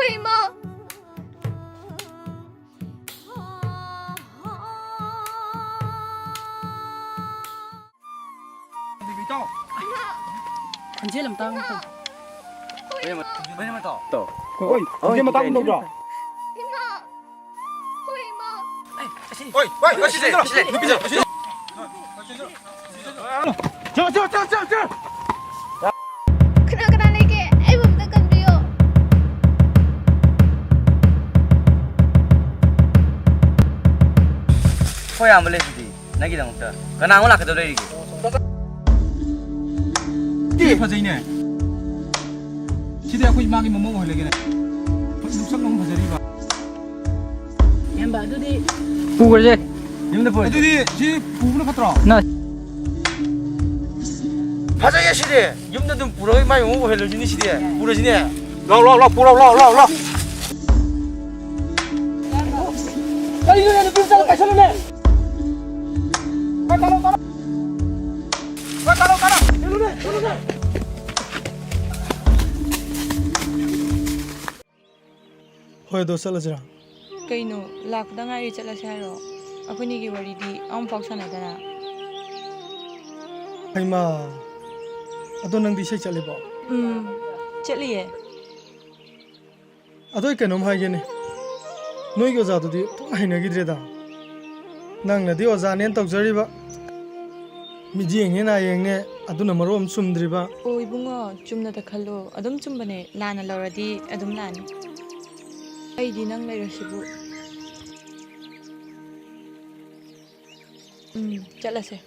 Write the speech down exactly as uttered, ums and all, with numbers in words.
ꯏꯃꯥ! ꯈꯣꯟꯖꯦꯜ ꯑꯃ ꯇꯥꯕꯒꯨꯝ ꯇꯧ꯫ ꯍꯣꯏ, ꯈꯣꯟꯖꯦꯜ ꯑꯃ ꯇꯥꯕꯒꯨꯝ ꯇꯧꯗ꯭ꯔꯣ? ꯏꯃꯥ! ꯍꯣꯏ, ꯏꯃꯥ! ꯍꯣꯏ, ꯍꯣꯏ, ꯁꯤ ꯂꯩ, ꯁꯤ ꯂꯩ, ꯅꯨꯄꯤ ꯆꯠꯂꯣ, ꯁꯤ ꯂꯩ꯫ ꯆꯣ, ꯆꯣ, ꯆꯣ, ꯆꯣ, ꯆꯣ꯫ ꯀꯅꯥ ꯀꯅꯥ ꯂꯩꯒꯦ? ꯑꯩꯕꯨ ꯑꯝꯇ ꯀꯟꯕꯤꯌꯣ꯫ ꯑꯩꯈꯣꯏ ꯑꯌꯥꯝꯕ ꯂꯩꯁꯤꯗꯤ ꯅꯪꯒꯤꯗꯃꯛꯇ꯫ ꯀꯅꯥ ꯑꯃꯨꯛ ꯂꯥꯛꯀꯗꯧ ꯂꯩꯔꯤꯒꯦ? ꯁꯤ ꯐꯖꯩꯅꯦ꯫ ꯁꯤꯗꯤ ꯑꯩꯈꯣꯏ ꯏꯃꯥꯒꯤ ꯃꯃꯧ ꯑꯣꯏꯍꯜꯂꯒꯦꯅꯦ꯫ ꯍꯧꯖꯤꯛ ꯂꯨꯛꯁꯪ ꯑꯃ ꯐꯖꯔꯤꯕ꯫ ꯏꯌꯥꯝꯕ, ꯑꯗꯨꯗꯤ ꯄꯨꯈ꯭ꯔꯁꯦ꯫ ꯌꯨꯝꯗ ꯄꯨꯔꯁꯦ꯫ ꯑꯗꯨꯗꯤ ꯁꯤ ꯄꯨꯕꯅ ꯐꯠꯇ꯭ꯔꯣ? ꯅ- ꯐꯖꯩꯌꯦ ꯁꯤꯗꯤ꯫ ꯌꯨꯝꯗ ꯑꯗꯨꯝ ꯄꯨꯔꯒ ꯏꯃꯥꯒꯤ ꯃꯃꯧ ꯑꯣꯏꯍꯜꯂꯁꯤꯅꯦ ꯁꯤꯗꯤ꯫ ꯄꯨꯔꯁꯤꯅꯦ꯫ ꯂꯥꯎ, ꯂꯥꯎ, ꯂꯥꯎ, ꯄꯨꯔꯣ, ꯂꯥꯎ, ꯂꯥꯎ, ꯂꯥꯎ꯫ ꯀꯔꯤꯅꯣꯅꯦ, ꯅꯨꯄꯤ ꯃꯆꯥꯗꯣ ꯄꯥꯏꯁꯜꯂꯨꯅꯦ꯫ ꯍꯣꯏ, ꯇꯥꯔꯣ, ꯇꯥꯔꯣ꯫ ꯍꯣꯏ, ꯇꯥꯔꯣ, ꯇꯥꯔꯣ꯫ ꯆꯠꯂꯨꯅꯦ, ꯆꯠꯂꯨꯅꯦ꯫ ꯍꯣꯏ, ꯑꯗꯣ ꯆꯠꯂꯁꯤꯔꯥ? ꯀꯩꯅꯣ, ꯂꯥꯛꯄꯗ ꯉꯥꯏꯔꯤ ꯆꯠꯂꯁꯦ ꯍꯥꯏꯔꯣ? ꯑꯩꯈꯣꯏꯅꯤꯒꯤ ꯋꯥꯔꯤꯗꯤ ꯑꯃꯐꯥꯎ ꯁꯥꯟꯅꯗꯅ꯫ ꯍꯩꯃꯥ, ꯑꯗꯣ ꯅꯪꯗꯤ ꯏꯁꯩ ꯆꯠꯂꯤꯕꯣ? ꯎꯝ, ꯆꯠꯂꯤꯌꯦ꯫ ꯑꯗꯣ ꯑꯩ ꯀꯩꯅꯣꯝ ꯍꯥꯏꯒꯦꯅꯦ, ꯅꯣꯏꯒꯤ ꯑꯣꯖꯥꯗꯨꯗꯤ ꯑꯣꯟꯊꯣꯛꯅ ꯍꯩꯅꯈꯤꯗ꯭ꯔꯦꯗ꯫ ꯅꯪꯅꯗꯤ ꯑꯣꯖꯥꯅꯦꯅ ꯇꯧꯖꯔꯤꯕ, ꯃꯤꯠꯌꯦꯡꯅꯦ ꯅꯥꯌꯦꯡꯅꯦ, ꯑꯗꯨꯅ ꯃꯔꯣꯜ ꯑꯃ ꯆꯨꯝꯗ꯭ꯔꯤꯕ꯫ ꯑꯣ ꯏꯕꯨꯡꯉꯣ, ꯆꯨꯝꯅꯗ ꯈꯜꯂꯣ, ꯑꯗꯨꯝ ꯆꯨꯝꯕꯅꯦ, ꯂꯥꯟꯅ ꯂꯧꯔꯗꯤ ꯑꯗꯨꯝ ꯂꯥꯟꯅꯤ꯫ ꯑꯩꯗꯤ ꯅꯪ ꯂꯩꯔꯁꯤꯕꯨ꯫ ꯎꯝ, ꯆꯠꯂꯁꯦ꯫